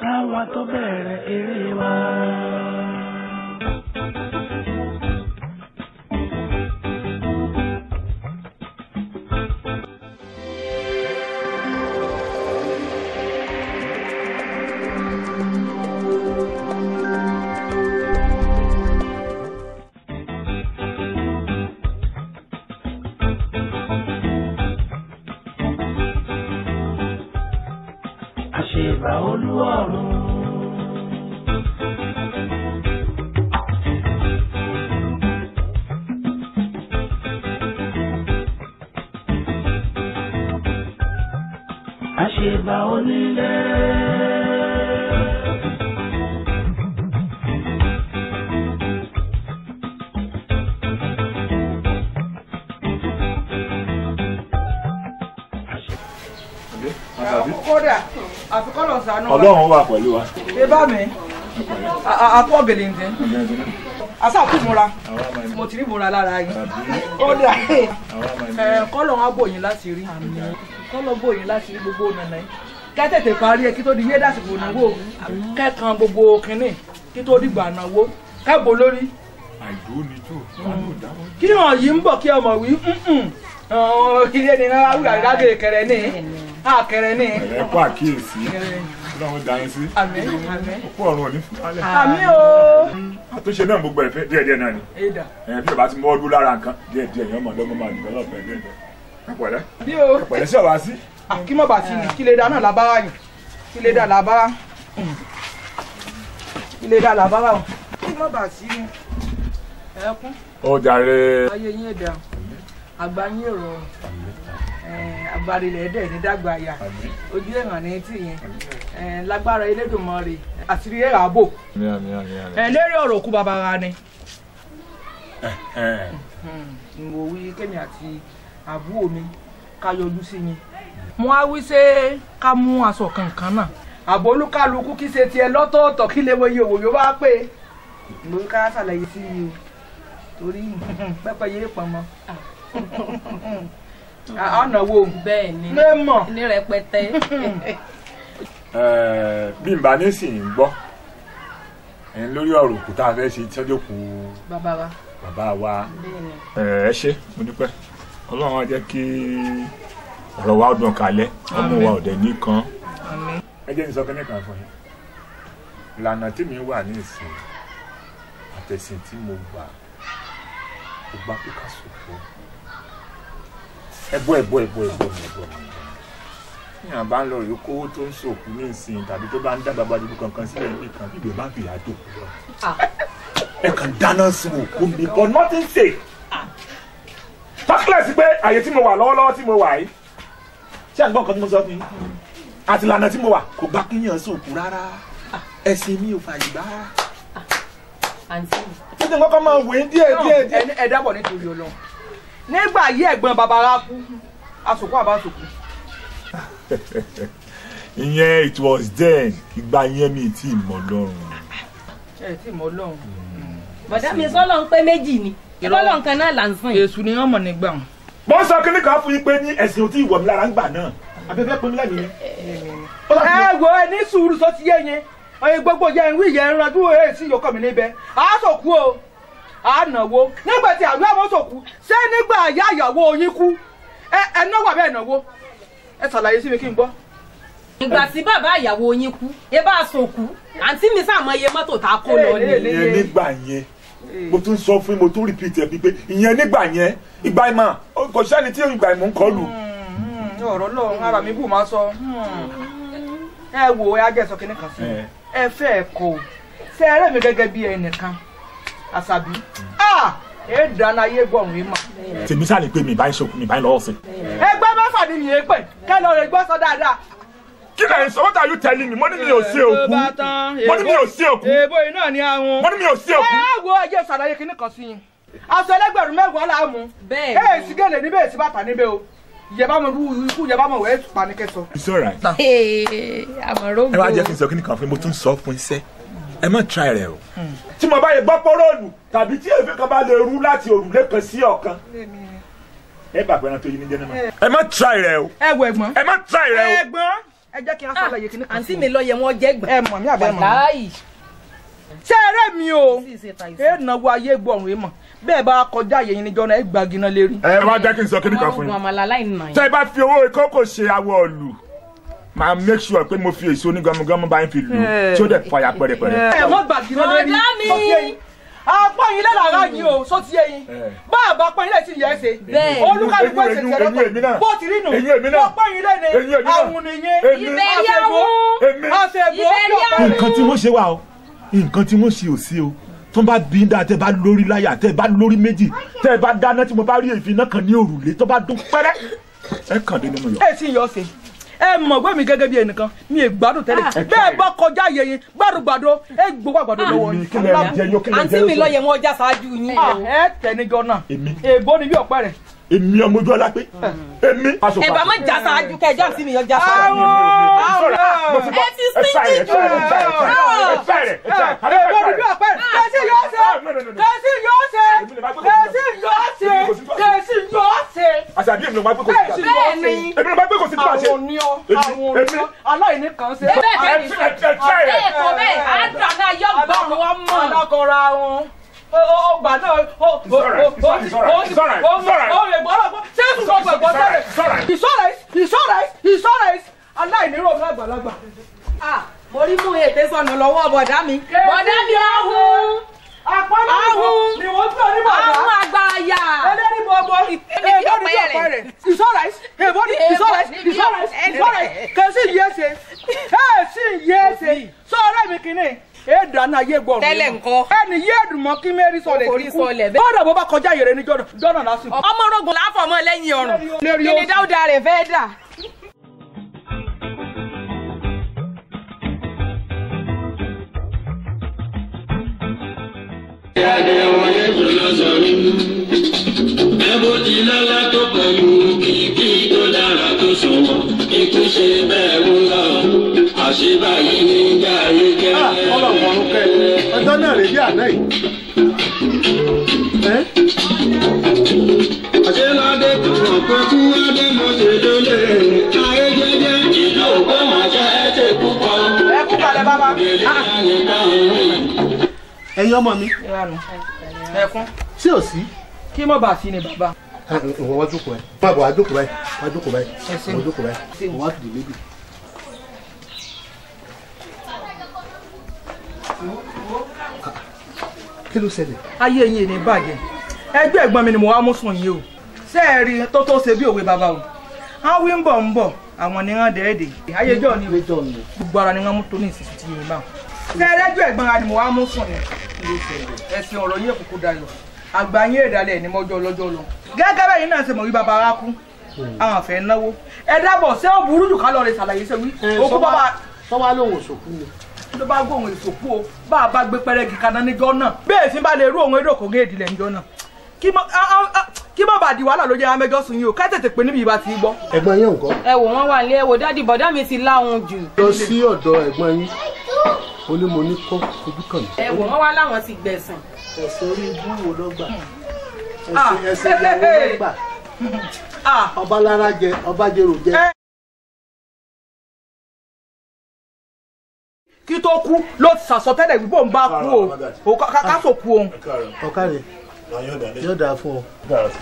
Káwa tó bẹ̀rẹ̀ eré wa. Àṣebà Olúọ̀run. Àṣebà onílé. Kódà àfikọ́lọ̀ sànú wa. Ọlọ́run wà pẹ̀lú wa. Ṣé bá mi? Àpò ọ̀gẹ̀lẹ̀ǹdẹ̀. Àṣàkù múra. Mo ti rí múra lára yín. Kódà kọ́lọ̀ wọn bò yín láti rí. Kọ́lọ̀ bò yín láti rí gbogbo nànà yín. Kẹ́ tètè parí ẹ kí tó di yé dásìkò náwó. Kẹ́kan gbogbo kínní kí tó dìgbà náwó. Kẹ́bò lórí. Kí wọ́n yìí ń bọ̀ kí ọmọ wí. Ilé ni wọ́n kẹrẹ ní. Akẹrẹ ní. Ẹ kú àkíyèsí. Ọlọ́run dá yín sí. Àmín àmín. Òkú ọ̀run ò ní fún wálẹ̀. Àmín o. Àtúnṣe náà gbogbo ẹ̀fẹ́ díẹ̀díẹ̀ náà ni. Bí o bá ti mọ́ ọdún lára nǹkan díẹ̀díẹ̀ yẹn mọ̀ lọ́mọ máa dìbò lọ́pẹ́ díẹ̀díẹ̀. Ẹ̀pẹ̀lẹ́. Bí o. Ẹ̀pẹ̀lẹ́ sí ọ̀wá sí. Kí mọ̀ bá sí ni kí lè dá náà lábára yìí. Kí lè dá lábára. Kí lè dá lábára o. Kí mọ̀ bá sí ni. Ẹkún. Ó jàre. Ayé yín ẹ̀dá. Àgbà yín èrò agbarilẹ̀ ẹ̀dẹ̀ ní dàgbà yà ojú ẹ̀hàn ní tì yẹn lágbára Elédùmarè àṣírí ẹ̀ àbò lérí ọ̀rọ̀ òkú bàbá wa ni. N wò wí kémi àti àbúrò mi ká yọjú sí yín. Mo á wí ṣé ká mú aṣọ kankan náà àbò olúkálukú kí ṣe tiẹ̀ lọ́tọ̀ọ̀tọ̀ kí lè wo iye òwò yóò bá pè é lórí ká ṣàlàyé sí i o torí pẹ́pẹ́ yé pọnmọ́. Àná wo bẹ́ẹ̀ ni ní rẹpẹtẹ. Bí n bá ní sì ń gbọ́ lórí ọ̀rọ̀ òkú tá a fẹ́ ṣe tọ́jú kù bàbá wa. Ẹ ṣé mo dúpẹ́ Ọlọ́run á jẹ́ kí ọ̀rọ̀ wa dùn kalẹ̀ ọmọ wa ò dẹ̀ ní kan. Ẹ jẹ́ n sọ kíní kan fún yín. Ìlànà tí mi wà ní ìsìn àtẹ̀sìn tí mo gbà kò gbà pé ká sòfò. Ẹbọ ẹbọ ẹbọ ẹbọ ẹbọ yíyan bá ń lọ rí kówó tó ń sòkú ní ìsìn tàbí tó bá ń dá bàbá dúdú kankan sílẹ̀ níbi kan bí ìgbẹ́ bá fi àjò kú lọ. Ẹ kàn dáná sun òkú mi for nothing sake. Tọ́kílẹ̀ sí pé àyè tí mo wà lọ́wọ́lọ́wọ́ tí mo wà yìí ṣé àgbọ̀n kan tí mo sọ fún yín àti ìlànà tí mo wà kò gbà kíyàn sòkú rárá ẹ̀sìn mi ò fàyè gbà. Títí nǹkan kan máa wé díẹ̀ díẹ̀ díẹ̀. Ẹ dábọ̀ nítorí Ọlọ́run nígbà yí ẹ̀gbọ́n bàbá wa kú asòkú àbá sòkú. Ìyẹn it was then ìgbà yẹn mi tí ì mọ̀ Ọlọ́run. Ẹ tí ì mọ̀ Ọlọ́run. Bọ̀dá mi sọ́lọ́ ń pé méjì ni ìbọ́lọ̀ nǹkan náà là ń sìn. Èṣù ni wọ́n mọ̀ nígbà wọn. Mo ń sọ kíní kan fún yín pé ní ẹ̀sìn ò tí ì wọ̀ mí lára ńgbà náà abẹ́fẹ́ pé mi lẹ́nu ni. Ẹ wo ẹ ní sùúrù sọ ti yé yẹn ọyẹ gbogbo yẹn ń wí yẹn ń ranjú ẹ sí yòókọ mi níbẹ̀ àásòkú o ànáwó nígbà tí àlọ́ àwọn sòkú ṣé nígbà àyà ìyàwó yín kú ẹ náwó àbẹ́ ẹ̀náwó ẹ ṣàlàyé sí mi kí n gbọ́. Ìgbà tí bàbá ìyàwó yín kú ẹ bá a sòkú àǹtí mi sàmọ iye mọ́tò tá a kó lọ ni. Ìyẹn nígbà yẹn mo tún sọ fún mo tún repeat ẹ pé ìyẹn nígbà yẹn ìgbà ìmọ̀ kò sẹ́ni tí ìgbà ìmọ̀ ń kọ́ lù. Ọ̀rọ̀ lọ́run ara mi bù máa sọ ẹ wo ẹ ajẹ́sọ kínní kan sí ẹ fẹ́ ẹ kọ o ṣe ẹrẹ́ mi gẹ́gẹ́ bí ẹnìkan Àṣàbí ẹ dáná ayé gbọ̀rùn yìí mà. Tèmi sáà ní pé mi ìbáyìí sọkún mi ìbáyìí lọ́wọ́ sí. Ẹgbẹ́ mẹ́fà ni mi yẹn pè kẹ́ lọ rẹ gbọ́ sọ dáadáa. Kí lẹ̀ ń sọ? What are you telling me? Mo ní mi ò sí òkú. Mo ní mi ò sí òkú. Èèbó yìí náà ni àwọn. Mo ní mi ò sí òkú. Ẹ wo ẹjẹ ṣàlàyé kinní kan sí yín. Aṣọ ẹlẹ́gbẹ̀rún mẹ́wàá là á mú. Bẹ́ẹ̀ ni. Èsì gèlè níbẹ̀ èsì bàtà níbẹ̀ o. Ìyẹ̀bá mo rú ikú ìyẹ̀bá mo wẹ̀ ẹ́ panikẹ́ sọ. It's all right. Àmọ̀rọ̀ Ẹ wá jẹ́ kí n sọ kíní kan fún mi, mo tún sọ fún iṣẹ́. Ẹ má try rẹ o. Tí mo bá yẹ gbọ́ pọ́rọ́ọ̀lù tàbí tí èéfín kan bá lè rú láti òrùlé kan sí ọ̀kan. Ẹ bàgbẹ́ ẹran tó yí ní jẹ́ náà. Ẹ má try rẹ o. Ẹ wo ẹ̀gbọ́n. Ẹ má try rẹ o. Ẹ̀gbọ́n. Ẹ jẹ́ kí n ṣàlàyé kíní kan. Àǹtí mi lọ yẹ wọn jẹ́ gbọ̀n. Ẹ mọ̀ mí àbẹ́ mọ̀. Wàláì. Ṣé eré mi o? Ẹ náwó ayé gbọ̀rùn ẹ mọ̀. Bẹ́ẹ̀ bá kọjá àyè yín níjọ́ náà ẹ gbàgínà lérí. Ẹ wá jẹ́ kí n sọ kíní kan fún yín. Tẹ́ ẹ bá fi owó ìkókò ṣe awọ ọ̀lù, máa make sure pé mo fi èso ní gọmugọmu bá ń fi lù tí ó dẹ̀ fàyà pẹ̀rẹ̀pẹ̀rẹ̀. Ẹ mọ̀ gbàgínà lérí. Bọ̀dá mi. Apá yín lẹ́la ara yín o, sọ ti yé yín. Bá a bá pọ́n yín lẹ́sìn yẹ́ ṣe. Olúkálùkù ẹ̀sìn tiẹ̀ lọ́tọ̀. Bó ti rí nù. Bó pọ́n yín lẹ́ni. Àwọn nìyẹn. Àṣẹ̀bó. Nǹkan tí wọ́n ṣe wà o, nǹkan tí wọ́n ṣe ò sí o. Tó bá bí dáa tẹ́ bá lórí láyà tẹ́ bá lórí méjì tẹ́ bá dáná tí mo bá rí èéfín náà kan ní òrùlé tó bá dún pẹ́rẹ́. Ẹ kàn dé nínú yọ. Ẹ sì yọ ṣe. Ẹ mọ̀ pé mi gẹ́gẹ́ bí ẹnìkan mi ì gbádùn tẹ́lẹ̀ bẹ́ẹ̀ bá kọjá yẹ yín gbádùgbàdo ẹ gbowó àgbàdo lọ́wọ́ yín. Àǹtí mi lọ yẹ wọn ọjà ṣáájú yín. Ẹ tẹ̀ níjọ náà èbó ni bí ọ̀pẹ rẹ̀. Èmi ọmọ ojú ọlá pé èmi. Ẹ bá má já ṣáájú kẹjọ àǹtí mi ọjà ṣáájú. Ẹ ti stingy jù. Èbó ni bí ọ̀pẹ rẹ̀ kẹ́sì yóò ṣe kẹ́sì yóò ṣe kẹ́sì yóò ṣe kẹ́sì yóò ṣe. Àṣàbí èmi ló máa gbé kò sí. Èmi ló máa gbé kò sí tí màá ṣe. Àwọn oníọ́ àwọn oníọ́ aláìní kan ṣe. Bẹ́ẹ̀ bẹ́ẹ̀ bẹ́ẹ̀ kò bẹ́ẹ̀ á dàgbà yọ gbọ́rùn wọn mọ̀. Alákọ̀ọ́ra wọn ọgbà náà ó lè gbọ́dọ̀ gbọ́ ṣé èsù sọ gbẹ̀gbọ́ sẹ́rẹ̀ ìṣọ́ra ìṣọ́ra aláìní rò ní àgbàlagbà. Mo rí mú ètè sọnù lọ́wọ́ bọ̀dá mi. Bọ̀dá mi ahun. Àpọ́nlá ni wọ́n gbọ́ ní bàbá. Ahun àgbà àyà. Ẹlẹ́rìí bọ̀bọ̀ èbó ni bí ọ̀pẹ rẹ̀. Ìṣọ́ra èbó ni ìṣọ́ra ìṣọ́ra ìṣọ́ra kẹ̀sì yé ṣe kẹ̀sì yé ṣe sọ̀rọ̀ mi kìíní. Ẹ dáná ayé gbọ̀rùn. Tẹ́lẹ̀ ńkọ́. Ẹni yé ẹ̀dùnmọ́ kí Mary sọlẹ̀ Orí sọlẹ̀ bẹ́ẹ̀. Bọ́dà bó bá kọjá ìrẹ́ ní jọ́nà lásìkò. Ọmọ orogun láfọ̀mọ́ lẹ́yìn ọrùn. Kí ni Dáúdà rẹ̀ fẹ́ dà? Ẹbó ti lọ́lá tó pẹ̀lú kìkì tó dára tó sọ̀wọ́, ikú ṣe bẹ́ẹ̀ ń lọ, àṣebáyé ní gàrí kẹ́lẹ́. Ọlọ́run ọ̀run kẹ́ ọjọ́ náà rèé bí àná yìí. Àṣeládé tó mọ̀ pé kú adé mọ̀ ṣe lólè, ayé jẹ́jẹ́ ìlú ògbó máa ṣe é ṣe púpọ̀. Ẹ kú kalẹ̀ bàbá. Ẹ̀yin ọmọ mi. Ẹkún. Ṣé ò sí? Kí mọ̀ bá sí ni bàbá. Ìwọ wá jókòó ẹ. Má bọ̀ wá jókòó báyìí. Wá jókòó báyìí. Wá jókòó báyìí. Wá fìdí méjì. Kí ló ṣẹlẹ̀? Ayé yín ní bàjẹ́. Ẹgbẹ́ ẹ̀gbọ́n mi ni mo wá mú sùn yìí o. Ṣé ẹ rí tó tó ṣe bí òwe bàbá o? Wọ́n wí ń bọ̀ ń bọ̀ àwọn ni wọ́n dẹ́ẹ̀dẹ̀. Ayé jọ́ ni gbogbo ara ni wọ́n mú tó ní ìsinsìnyí tí yìí bá wọn. Ṣé ẹrẹ́jọ́ ẹ̀gbọ́n ra ni mo wá mú sùn yìí? Ẹ̀sìn ọ̀rọ̀ yín kúkú dayọ̀. Àgbà yín èdàlẹ̀ ní mọ́jọ́ lọ́jọ́ lọ. Gẹ́gẹ́ bẹ́ẹ̀ yín náà ṣe mọ̀ wí bàbá wa kú. Àwọn àfẹ́ náwó. Ẹ dábọ̀ ṣé ó burú jù ká lọ rẹ ṣàlàyé ṣe wí. Òkú bàbá. Sọ́wá lòun òṣòkú ni. Ló bá gbóhùn ìsòkú o, bá a bá gbé pẹ́rẹ́gì kaná níjọ́ náà. Bẹ́ẹ̀ sì bá lè rú òun eré òkògé ìdílé níjọ́ náà. Kí má bàa di wàhálà ló jẹ́ amẹ́jọ́ sùn yìí o, ká tètè pé níbi ìbá ti gbọ́. Ẹ̀gbọ́n yín ńkọ́? Ẹ wò wọ́n wà ní ẹ wò dádì bọ̀dá mi ti láwọn jù. Lọ sí ọ̀dọ̀ ẹ̀gbọ́n yín, ó ní mo ní kọ́ ojú kàn mí. Ẹ wò wọ́n wá láwọn ti gbẹ̀sán. Ẹ̀sìn orí ibú wo ló gbà? Ẹ̀sìn ìyàwó ló gbà? Ọba lára jẹ, ọba jẹrò jẹ. Kí tó kú ló ti sàsọtẹ́lẹ̀ wípé òun bá kú o, ká sòkú òun. Ọ̀kàrẹ̀ yóò dáa fún ọ.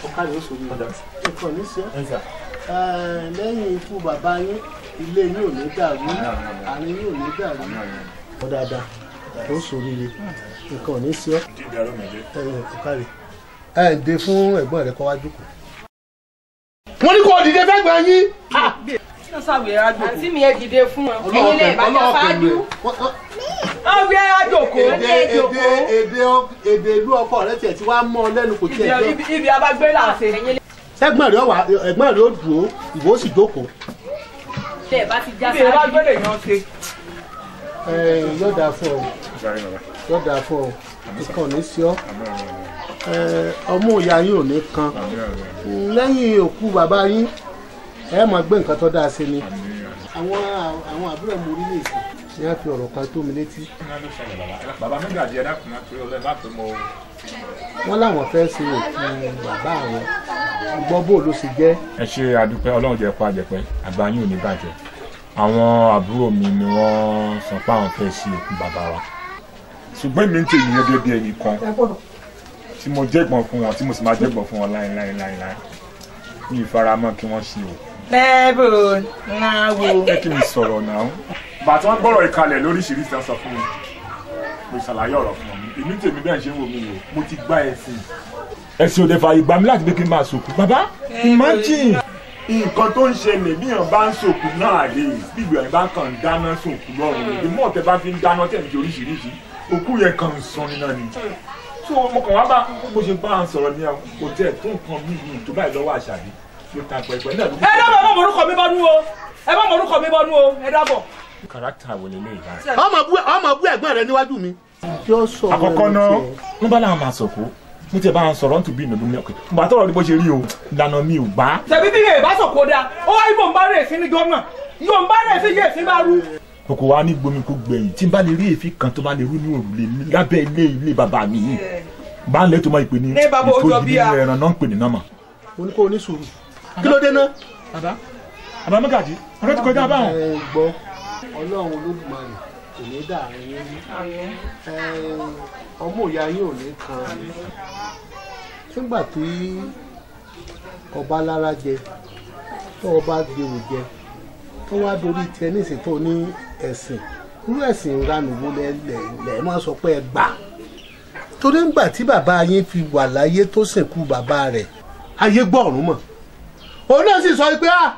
Ọ̀kàrẹ̀ ó sòrò nǹkan ní sí ọ. Lẹ́yìn ikú bàbá yín, ilé yín ò ní dàrú, àárín yín ò ní dàrú. Ọ dáadáa, ó sòrìrì, nǹkan ò ní sí ọ. Ọ̀kàrẹ̀ ẹ̀ ń de fún ẹ̀gbọ́n rẹ kó wá jókòó. Wọ́n ní kò dìde fẹ́ gbà yín. Àǹtí mi ẹ dìde fún wọn. Ẹ̀yin lè bá já ṣáájú. Ọgbẹ́ àjòkó. Èdè ìlú ọkọ rẹ tiẹ̀ ti wá mọ́ ọ lẹ́nu kò tiẹ̀ jọ. Ibi abágbé là ṣe. Sẹ́gbọ̀n rẹ̀ wà, ẹ̀gbọ́n rẹ̀ ó dùn ó, ìwọ ó sì jókòó. Ibi abágbé lè yan ṣe. Yóò dáa fún ọ, yóò dáa fún ọ, nǹkan ò ní sí ọ. Ọmú ìyá yín ò ní kan. Lẹ́yìn òkú bàbá yín, ẹ máa gbé nǹkan tó dáa sí ni. Àwọn àbúrò mo rí nìsín ni a fi ọ̀rọ̀ kan tó mi létí. Bàbá mi gbàdí ẹ dákun náà torí ọlọ́ọ̀ bá pè mọ́ o. Wọ́n láwọn fẹ́ ṣe òkú bàbá àwọn, gbọ́ bó ló ṣe jẹ́. Ẹ ṣe àdúpẹ́, Ọlọ́run jẹ́ pa àjẹpẹ́, àgbà yín ò ní bàjẹ́. Àwọn àbúrò mi ni wọ́n sọ pé àwọn fẹ́ ṣe òkú bàbá wa. Ṣùgbọ́n èmi ń tèmi gẹ́gẹ́ bí ẹnì kan tí mo jẹ́gbọ́n fún wọn tí mo sì máa jẹ́gbọ́n fún wọn láéláéláéláé. Mi ì faramọ́ kí wọ́n ṣe òkú. Lẹ́bù náà wo. Jẹ́ kí mi sọ̀rọ̀ náà. Bàtí wọ́n gbọ́rọ̀ ìkalẹ̀ lóríṣiríṣi sọ fún mi. Mo ṣàlàyé ọ̀rọ̀ fún mi. Èmi tèmi bẹ́ẹ̀ ṣe ń wo mi o. Mo ti gbá ẹ̀sìn. Ẹ̀sìn ò dẹ̀ fààyè gbà mí láti pé kí n máa sòkú. Bàbá, imagine. Nǹkan tó ń ṣẹlẹ̀ bí èèyàn bá ń sòkú náà lè bí ìgbìyànjú bá kàn ń dáná sòkú lọ́rùn. Ìdí mọ́ ọ̀tẹ̀ bá fi ń dáná tẹ̀ ń ṣe oríṣiríṣi. Òkú yẹn kàn ń sọ nínú ni. So mo kàn wá bá bó ṣe bá ń sọ̀rọ̀ ní kò tẹ̀ tó nǹkan mí ní tó báyìí lọ́wọ́ Àṣàbí. Ló ta pẹpẹ náà ló. Ẹ dábọ̀ ẹ má mọ̀rúkọ mi bọ́nú o. Ẹ má mọ̀rúkọ mi bọ́nú o. Ẹ dábọ̀. Kàràtà wo lélẹ́yìí báyìí? Ọmọ bú ẹ̀gbọ́n rẹ níwájú mi. Àkọ́kọ́ náà wọ́n bá láwọn máa sọ̀kú mo ti bá wọn sọ̀rọ̀ ń tùbí ìnàdún mi ọ̀kẹ́ mo bá tọ̀rọ̀ ní bó ṣe rí o ìlànà mi ò gbà. Ṣebí bí yèé bá sọ̀kò dáa ó wá ibò ń bá rè sí ní gómìnà yóò ń bá rè sí yèé sí bá rú. Kòkò wa ní gbomi kó gbẹ̀yìn tí n bá lè rí èéfín kan tó bá lè rú ní òrùlé lábẹ́ ilé ilé bàbá mi yìí bá ń lè tó máa ìpè ní ìtòjú nínú ẹran náà ń pè ní nọ́mà. Mo ní kó o ní sùúrù kí ló dé náà. Bàbá bàbá Mọ́gàjí ọ̀rọ̀ ti kọjá báwọn. Ẹ gbọ́ Ọlọ́run Olódùmarè kò ní dààrin yín ọmọ ìyá yín ò ní kan nígbà tí ọba lára jẹ tó ọba gbèrò jẹ tó wá dorí tiẹ̀ nísìn tó ní ẹ̀sìn irú ẹ̀sìn ìranù wo lẹ lẹ máa sọ pé ẹ gbà torí ńgbà tí bàbá yín fi wà láyé tó sìnkú bàbá rẹ̀ ayé gbọ́ ọ̀run mọ̀ òun náà sì sọ pé ah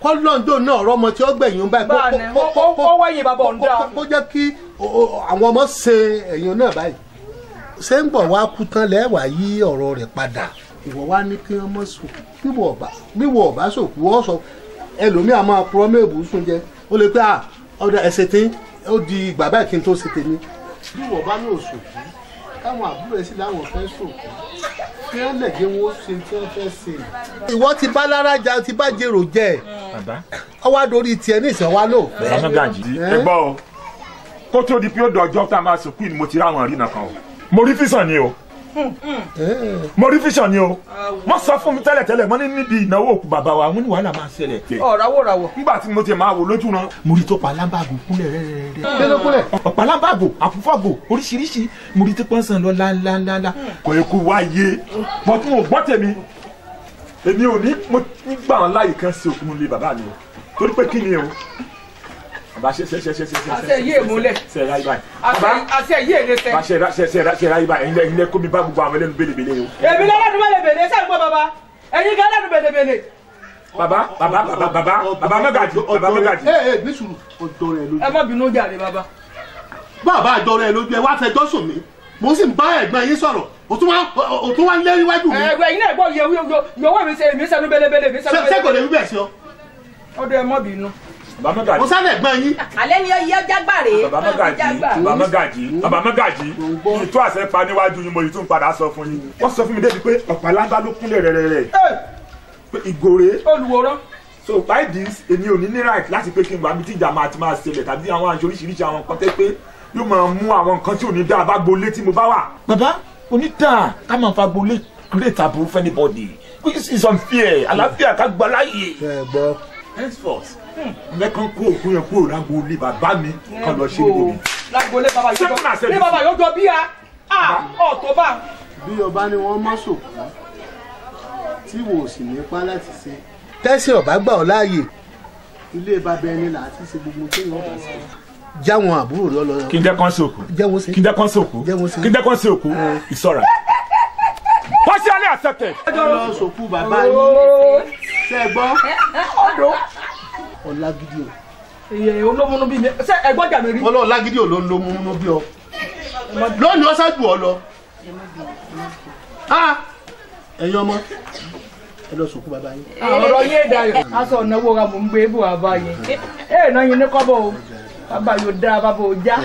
kọ́lọ́ńdò náà ọ̀rọ̀ ọmọ tí ó gbẹ̀yìn báyìí kó jẹ́ kí àwọn ọmọ ṣe ẹ̀yìn náà báyìí ṣé ń bọ̀ wá kú tán lẹ́wà yí ọ̀rọ̀ rẹ̀ padà ìwọ wá ní kí wọ́n mọ̀ sùn bíwọ̀ ọ̀bá sòkú ọ̀ sọ ẹlòmíà máa purọ́ mẹ́ẹ̀bù sùn jẹ ó lè pé ọ̀dọ̀ ẹ̀sẹ̀ tí ó di ìgbà báyìí kí n tó ṣe tèmi bíwọ̀ bá ní òṣòkú káwọn àbúrò ẹ̀ sì láwọn fẹ́ sòkú kí wọ́n lè jẹ́ wọ́n ṣe tí wọ́n fẹ́ ṣe. Ìwọ ti bá lára jà ti bá jèrò jẹ ọwọ́ àdórí tiẹ̀ ní ìsìn wa ló fẹ́. Bàbá Mọ́gàjí ẹ gbọ́ o kó tó di pé ó dọjọ́ tá a máa sòkú ni mo ti ráwọn ìrìnà kan o mo rí físàn ni o mo rí físàn ni o wọ́n sọ fún mi tẹ́lẹ̀tẹ́lẹ̀ wọ́n ní níbi ìnáwó òkú bàbá wa wọ́n ní wàhálà máa ṣẹlẹ̀. Ọ̀ràwọ̀ràwọ̀. Nígbà tí mo ti máa wò lójú náà mo rí tó pa alábàgò kúnlẹ̀ rẹ́rẹ́rẹ́. Kí ló kúnlẹ̀? Ọ̀pá alábàgò àfúfàgò oríṣiríṣi mo rí tó pọ́n sàn lọ láńláńlá. Kò yẹ kó wáyé bọ́ tí mo gbọ́ tèmi èmi ò ní mo gbà wọn láyè kan sí òkú nílé bàbá mi o torí pé kí ni o bàbá ṣe ṣe ṣe ṣe ṣe ṣe àṣẹ yìí èmúlẹ̀ ṣe ra ibà àṣẹ yìí èlé sẹ. ṣe ra ṣe ṣe ṣe ra ibà ẹ̀yin lẹ kó mi bá gbogbo àwọn ẹlẹ́nu belebele o. Èmi lọ́lọ́dún belebele ṣáà ń gbọ́ bàbá ẹ̀yin kan lẹ́nu belebele. Bàbá bàbá bàbá bàbá bàbá Mọ́gàjí bàbá Mọ́gàjí. Ẹ ẹ ní sùúrù ọjọ́ rẹ lójú. Ẹ má bínú jàre bàbá. Bàbá àjọ rẹ lójú ẹ wá fẹjọ́ sùn mí mo sì ń bá ẹ̀gbọ́n yín sọ̀rọ̀ òtún wá ń lé níwájú mi. Ẹgbẹ́ yín náà gbọ́ yòówó mi ṣe èmi sẹ́nu belebele mi sẹ́nu belebele. Ṣé kò lè wí bẹ́ẹ̀ sí ọ. Ọdọ ẹ má bínú. Bàbá Mọ́gàjí. Mo sálẹ̀ gbọ́n yín. Alẹ́ ni ọyẹ́ jágbàre. Bàbá Mọ́gàjí bàbá Mọ́gàjí bàbá Mọ́gàjí ìtú àṣẹ pa níwájú yín mo yìí tún padà sọ fún yín. Wọ́n sọ fún mi débi pé ọ̀pá lábá ló kúnlẹ̀ rẹ̀rẹ̀rẹ̀. Pé ìgòrè. Olùwòran. So by this èmi ò ní ní right láti pé kí n wà mí tí ìjà máa ti máa ṣẹlẹ̀ tàbí àwọn aṣọ oríṣiríṣi àwọn nǹkan tẹ́ pé yóò máa mú àwọn nǹkan tí ò ní dáa bá gbolé tí mo bá wà. Bàbá onídàá ká máa fa gbolé create aburú for anybody which is unfair àlàáfíà ká gba láàyè. Ẹ gbọ́. Henceforth ẹ kàn kó òkú yẹn kúrò lágboolé bàbá mi kàn lọ ṣe níbo mi. Lágboolé bàbá yóò jọ ní bàbá yóò jọ bí a ọ̀tọ̀ bá. Bí ọba ni wọ́n mọ̀ sòkú tí wò ó sì ní pa láti ṣe. Tẹ́sí ọ̀bá gbà ọ́ láàyè ilé bàbá ẹni là á ti ṣe gbogbo tó yàn ọ̀bà sí. Jáwọn àbúrò rẹ lọ. Kí n jẹ́ kán sí òkú. Kí n jẹ́ kán sí òkú. Kí n jẹ́ kán sí òkú. Ìsọ̀ra. Partially accepted. Ẹ lọ sòkú bàbá yín. Ṣé ẹ gbọ́? Ọdún. Ọlágídí o. Ìyẹn olómúnú bí mi. Ṣé ẹgbọ́n jà mí rí? Ọlọ́run lágídí ò ló ń lómúnú bí ọ. Lónìí ó ṣáájú ọ lọ. Ẹ̀yin ọmọ ẹ lọ sòkú bàbá yín. Ọ̀rọ̀ yé dayọ̀. Aṣọ ìnáwó ra mò ń gbé bò bàbá yín. Ẹ náà yín ní kọ́bọ̀ o. Bàbá yóò dáa bàbá ò já.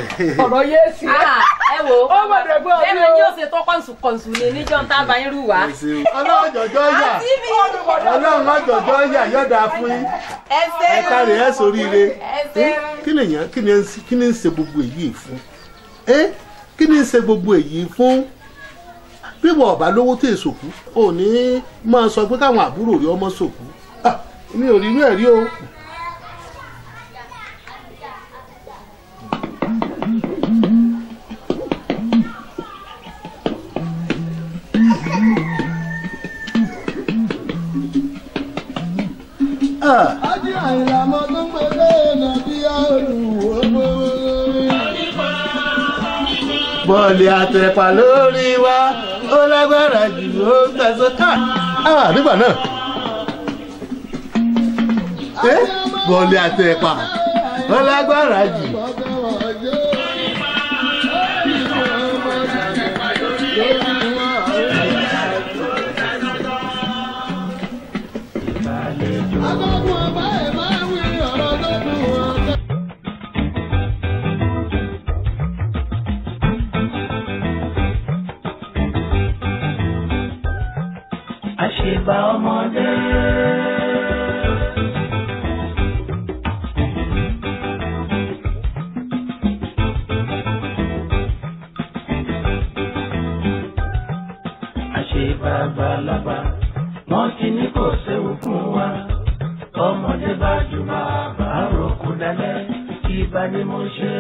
Ọ̀rọ̀ yé sí. Ẹ wo Ó gbọ́dọ̀ gbọ́ bẹ́ẹ̀ ni yóò ṣe tó kọ̀ǹsù kọ̀ǹsù ni níjọ́ ń tábà yín rú wa. Ọlọ́run jọ̀jọ́ yà Ọlọ́run jọ̀jọ́ yà yọ̀dà fún yín. Ẹ káre ẹ sóríire. Kí ni kí ni ń ṣe gbogbo èyí fún? Kí ni ń ṣe gbogbo èyí fún? Bí wọ́n ọ̀bá lówó tó èsòkú ò ní máa sọ pé káwọn àbúrò rí ọmọ sòkú. Mi ò rí inú ẹ̀ rí o. Bọ́ọ̀lì àtẹ̀pà lórí wa ó lágbára jù ó gbàsó ká. Nígbà náà bọ́ọ̀lì àtẹ̀pà ó lágbára jù. Àṣebà ọmọdé. Àṣebà àgbàlagbà, wọ́n ti ní kò séwu fún wa. Ọmọdé bá jù bàbá ròkú dálẹ̀, ìbá ni mo ṣe.